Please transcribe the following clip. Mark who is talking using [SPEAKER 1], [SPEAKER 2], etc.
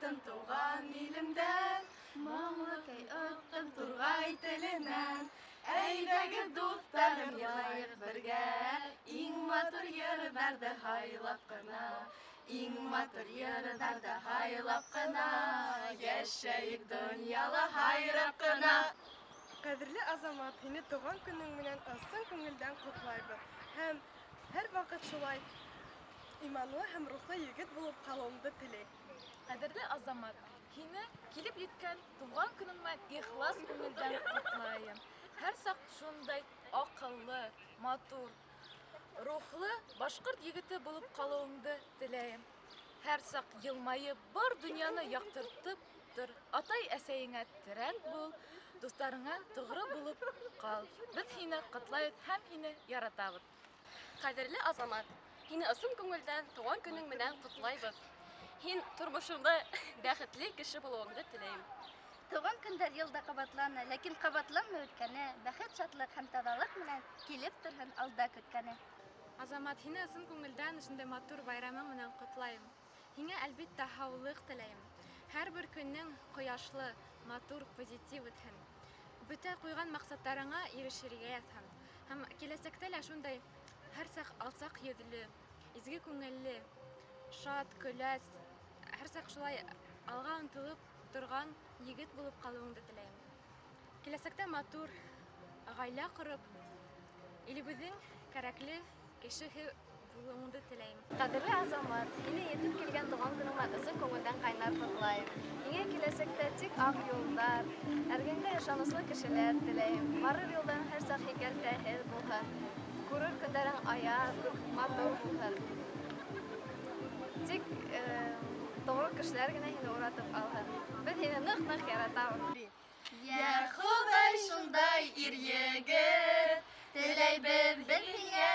[SPEAKER 1] Ҡайттым тыуған илемдән, моңло көй оттом турғай теленән. Әйҙәгеҙ, дуҫтарым, йырлайыҡ бергә, иң матур йырҙарҙы һайлап ҡына, иң матур йырҙарҙы һайлап ҡына, йәшәйек донъяла һайрап ҡына.
[SPEAKER 2] Ҡәҙерле Азамат, һине тыуған көнөң менән ысын күңелдән ҡотлайбыҙ һәм һәр ваҡыт шулай иманлы һәм рухлы егет булып ҡалыуыңды теләйем.
[SPEAKER 3] Ҡәҙерле Азамат, һине килеп еткән тыуған көнөң менән ихлас күңелдән ҡотлайым. Һәр саҡ шундай аҡыллы, матур, рухлы башҡорт егете булып ҡалыуыңды теләйем. Һәр саҡ йылмайып, бар донъяны яҡтыртып тор. Атай-әсәйеңә терәк бул, дуҫтарыңа тоғро булып ҡал. Беҙ һине ҡотлайбыҙ һәм һине яратабыҙ.
[SPEAKER 4] Ҡәҙерле Азамат, һине ысын күңелдән тыуған көнөң менән ҡотлайбыҙ. Һин тормошоңда бәхетле кеше булыуыңды теләйем.
[SPEAKER 5] Тыуған көндәр йыл да ҡабатлана, ләкин ҡабатланмай үткәне, бәхет, шатлыҡ һәм таҙалыҡ менән килеп торһон алда көткәне.
[SPEAKER 6] Азамат, һине ысын күңелдән ошондай матур байрамың менән ҡотлайым. Һиңә, әлбиттә, һаулыҡ теләйем. Һәр бер көнөң ҡояшлы, матур, позитив үтһен. Бөтә ҡуйған маҡсаттарыңа ирешергә яҙһын. Һәм киләсәктә лә шундай һәр саҡ алсаҡ йөҙлө, изге күңелле, шат, көләс, һәр саҡ шулай алға ынтылып торған егет булып ҡалыуыңды теләйем. Киләсәктә матур ғаилә ҡороп, илебеҙҙең кәрәкле кешеһе булыуыңды теләйем.
[SPEAKER 7] Ҡәҙерле Азамат, һине етеп килгән тыуған көнөң менән ысын күңелдән ҡайнар ҡотлайым. Һиңә киләсәктә тик аҡ юлдар, эргәңдә ышаныслы кешеләр теләйем. Барыр юлдан һәр саҡ һикәлтәһеҙ булһын. Күрер көндәрең аяҙ, матур булһын. Тик тоғро кешеләр генә һине уратып алһын. Беҙ һине ныҡ-ныҡ яратабыҙ.
[SPEAKER 1] Йә Хоҙай, шундай ир егет, теләйбеҙ беҙ һиңә.